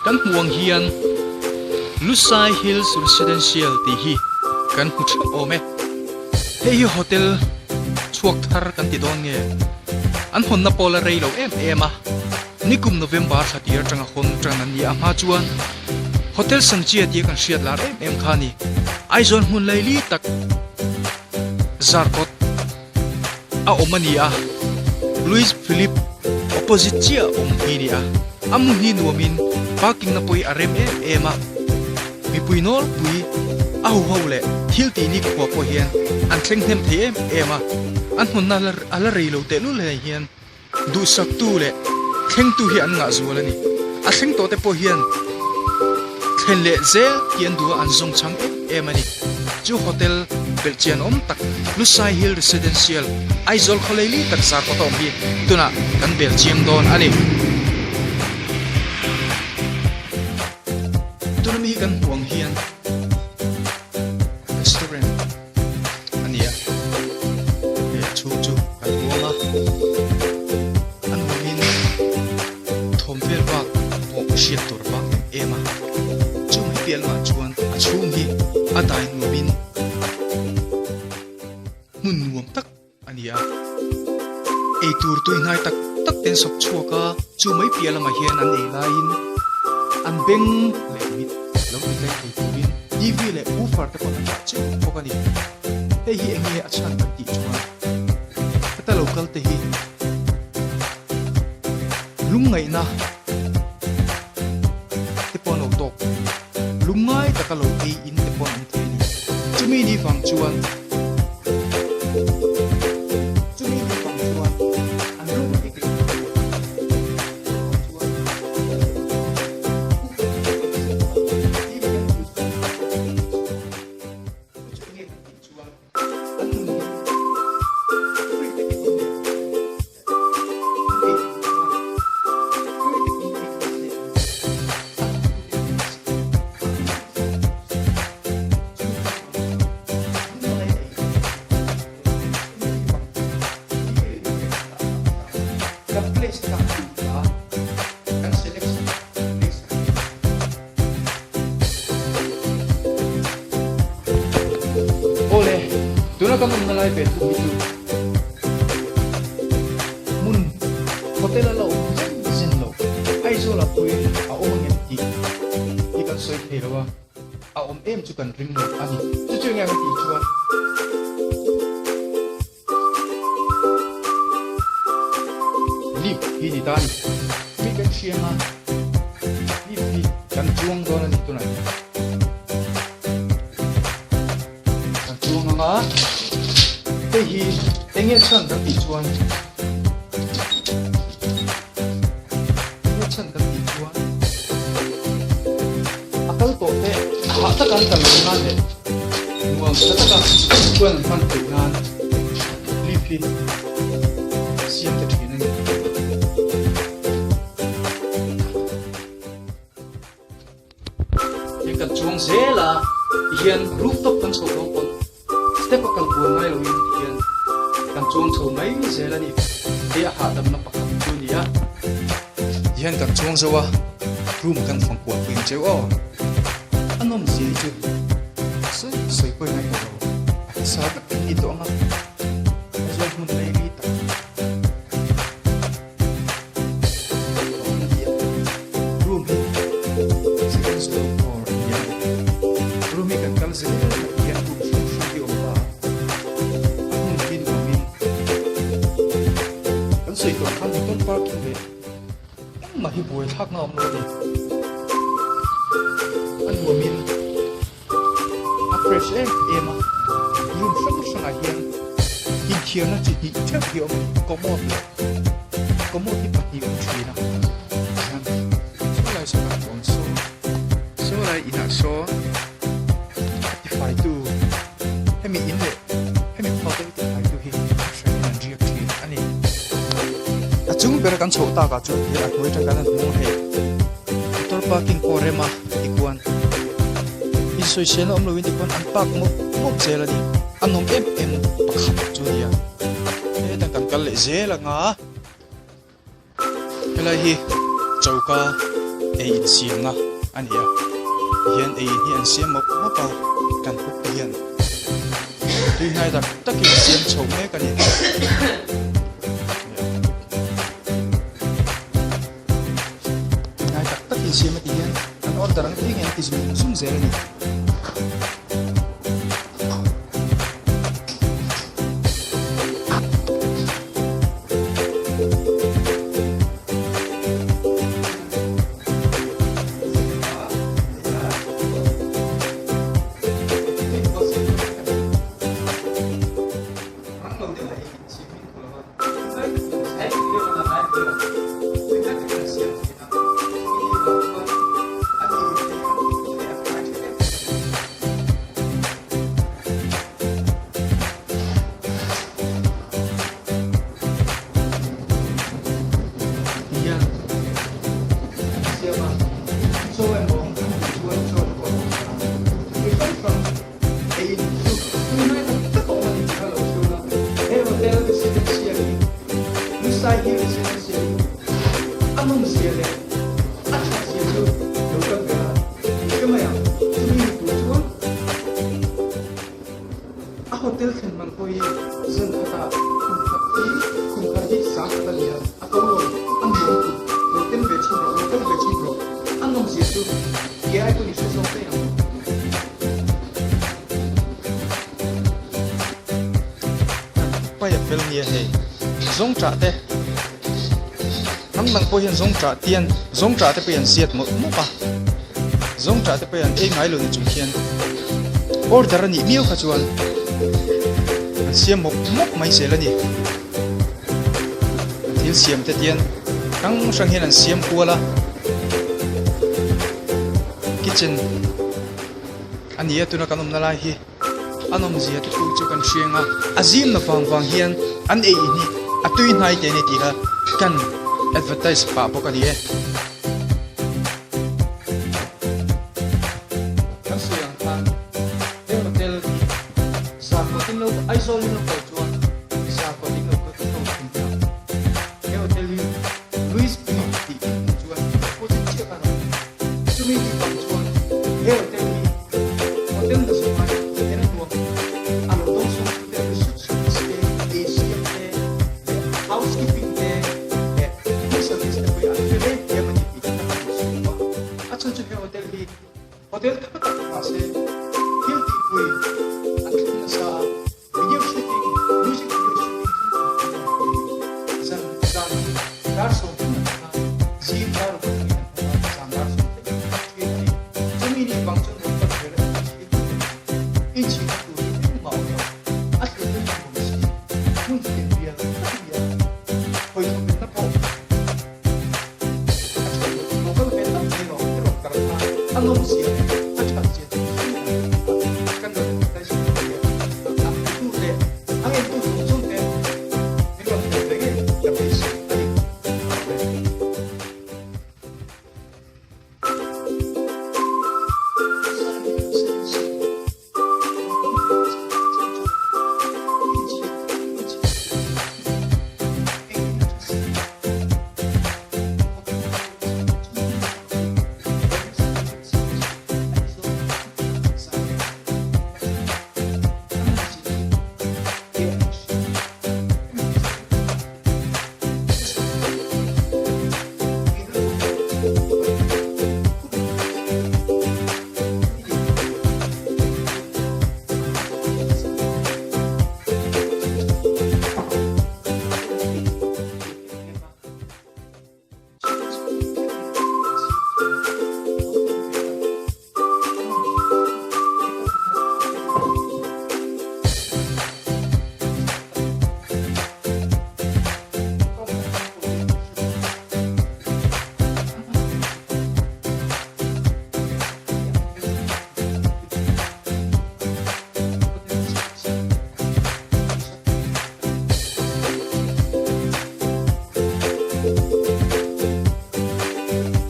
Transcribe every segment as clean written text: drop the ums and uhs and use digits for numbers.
Kan hmuh ang hian Lusai Hills Residential tih hi kan hmu theuh awm e. Hei hi hotel chhuak thar kan ti dawn nge? An hawnna pawh la rei lo em em a, nikum November thla tir atanga hawn tan an ni a hma chuan Hotel Sanchia tia kan hriat lar em em kha a ni. Aizawl hmun laili tak Zarkawt a awm a ni a, Louis Philippe opposite chiah a awm hi a ni a, a hmun hi nuamin parking na pawh hi a rem em em a, mipui nawlpui a ho ho leh thil tih ni khua pawh hian an thleng hnem thei em em a, an hawnna a la rei lo tehlul hle hian Duhsaktu leh thlengtu hi an ngah zual a ni. A thleng tawhte pawh hian thlen leh zel tih an duh a, an zawng chhang em em a ni. Chu hotel belhchian awm tak Lusai Hill Residential, Aizawl khawleili tak zar kawt a awm hi tunah kan bel chiang dawn a ni. Tuna mi hi kan hmuh ang hian restaurant. a ni a he chhung chu kan huang a a nuamin thawm vel bak pawh hriat tur a vang em em a chu mai piah lamah chuan a chhung hi a dai nuamin hmun nuam tak a ni a eitur tui hnai tak tak te an sawp chhuak a chu mai piah lamah hian an ei laiin an beng leh mit lo ti tlai thei turin TV leh woofer te pawh an dah chiah bawk a ni. Hei hi eng nge a chhan kan tih chuan heta lo kal te hi lungngaihna te pawh an lo tawk thei a ni. Lungngai taka lo ei in te pawh an awm thei a ni. Chumi ni vang chuan chumi ni vang chuan an lungngaih te Awle, tuna kan awmna lai ve thung hi chu hmun hotel a la awm zen zen lo. Aizawl ah pawhin a awm angem tih hi kan sawi thei lo a, a awm em chu kan ring lo a ni. Chu chu enge kan tih chuan. Lift hi ni ta a ni. Mi kan hriang a, lift hi kan chuang dawn a ni tunah hian. Kan chuang ang a, hei hi eng nge chhan kan tih chuan eng nge chhan kan tih chuan a kal tawh te hah taka an kal loh nan leh nuam tha taka chuan an hman theih nan lift hi siam ta thin a ni. Heng kan chuang zel a tihian rooftop kan chhoh dawn pawn step a kal bual ngai loin tihian kan chuang chho mai zel a ni. Hei a hahdamna pakhat chu a ni a. Tihian kan chuang zo a, room kan fang kual pui ang cheu aw. A nawm zia hi chu sawi sawi pawhin a inawh lo. A hisa vek an ni tawh ang a, a zawn hmun lei li tak. Room hi second floor a ni a, room hi kan kal zel a hian room hrang hrang hi a awm ta a, a hmun hi nuamin kan sawi tawh khan motor parking leh engmah hi buai thlak na awm lo a ni, a nuamin a fresh em em a, room hrang hrangah hian inthiarna chi hnih theuh hi a awm a ni, commode leh commode hi pahnih a awm thin a, tihian saw lai saw kan tawn saw saw lai inah sawn a tifaitu hemi in leh hemi hotel tifaitu hi a hranin an riak thin a ni. A chung bera kan chhoh takah chuan tihian a hnuai atang kan han hmung a hei motor parking pawh a rem a tikuan insawiselna awm loin tikuan an park mawp mawp zel a ni a nawm em em pakhat chu a ni a hetah kan kal leh zel ang a helai hi choka. Ei insiamna a ni a, tihian ei in hi an siam mawp mawp a, kan cook te hian tui hnai tak takin an siam chho mek a ni. Tui hnai tak takin siam a tihian an order ang thleng hian an ti zung zung zel a ni. A hotel thlen man pawh hi zan khatah kum khat hi kum khat hi sang khat a ni a, a to lo, a nuam tuk, lo tem ve chhin rawh, lo kal ve chhin rawh, a nawmzia chu ke ai pawhin i hre zawk daih ang. Pai a fel nia hei, zawng ṭah te, hnam dang pawh hian zawng ṭah tian zawng ṭah te pawh hi an ziat mawlh mawlh a, zawng ṭah te pawh hi an ei ngai lo ni chung hian order a nih miau kha chuan an siam mawp mawp mai zel a ni. An thil siam te tian hrang hrang hian an siam kual a, kitchen a ni a tuna kan awmna lai hi. A nawmzia te pawh chu kan hriang a, a zimna vang vang hian an ei hi a tui hnai te a ni tih kha kan advertise pah bawk a ni e. Kan sawi ang khan he hotel hi Zarkawt in lo Aizawl in lo kal chuan Zarkawt in lo kal in lo thin ta. He hotel hi Louis Philippe tih in hmuh chuan opposite chiah khan a awm a. Chumi tih bang chuan he hotel hi hotel na zawng ai en a nuam a lo dawng sawng tu te receptionist te, ei siam te leh housekeeping te leh room service te pawh hi an fel em em a ni tih ka hmu suh a. A chhan chu he hotel hi hotel tha tak mahse thil tihpui an thleng nasa a. Video shooting, music video shooting thleng thleng an ti a ni. Zan zan hi dar 30 an hmang a, zing dar ruk atangin an hmang a, zan dar 10 thleng an hmang thin a ni. Chumi ni bang chuan rawn pan vel a ni thin a ni. Inchhirna tur hi engmah awm lo, a thlir na nuam si, hmun fian bial tak a ni a, hawi thawkvenna pawh a tha lo, lo kal ve tak mai rawh i rawn kal kha a nawm zia leh a that zia chu hriat ang tih kha kan rawn advertise ve thei a, a hmutu leh a ngentu zawng zawng te min rawn hmuh ve ngei ka beisei a ni.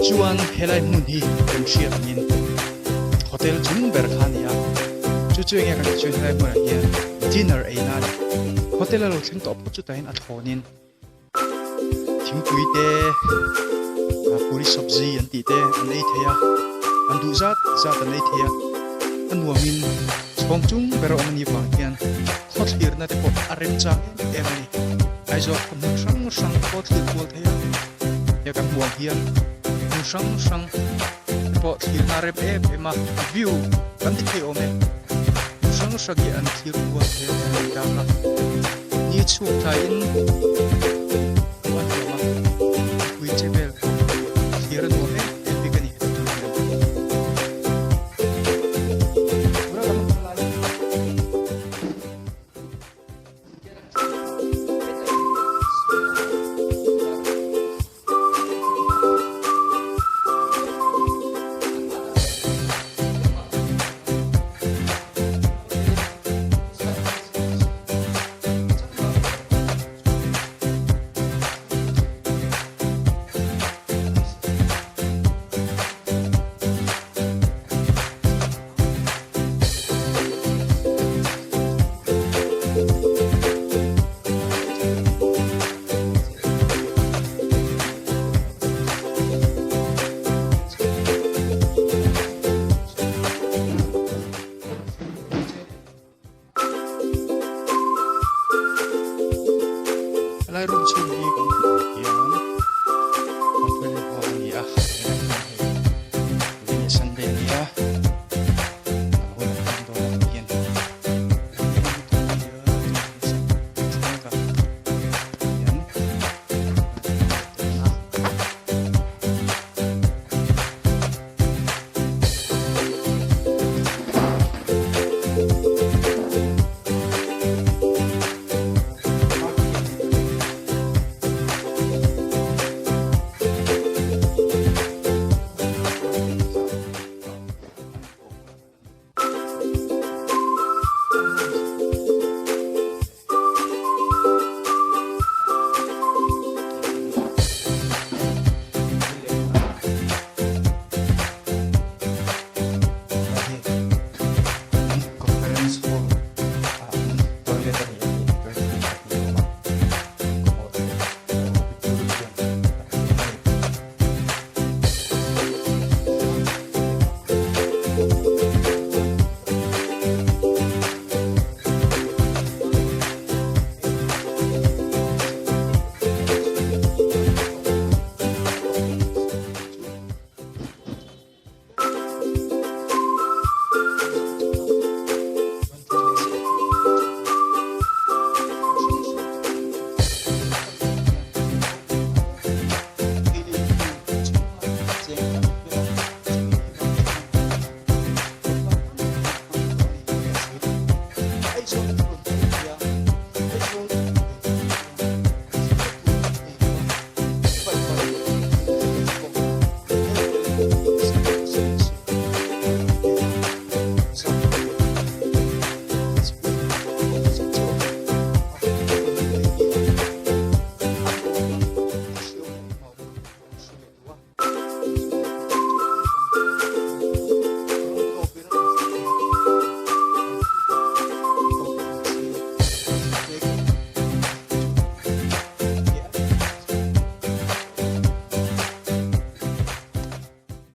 Chuan helai hmun hi kan hriat angin hotel chung ber kha a ni a, chu chu enge kan tih chuan helai hmunah hian dinner ei na a ni. Hotel a lo thleng tawh phawt chutah hian a thlawnin thingpui te. Puri sabzi an tih te an ei thei a, an duh zat zat an ei thei a, a nuamin chhawng chung ber a awm a nih vang hian khawthlirna te pawh a remchang em em a ni. Aizawl khaw hmun hrang hrang pawh thlir kual thei a, he kan hmuh ang hian hmun hrang hrang te pawh thlirna a rem em em a, a view kan ti thei awm e. Hmun hrang hrang hi an thlir kual thei a ni tak a, ni chhuk thlaiin.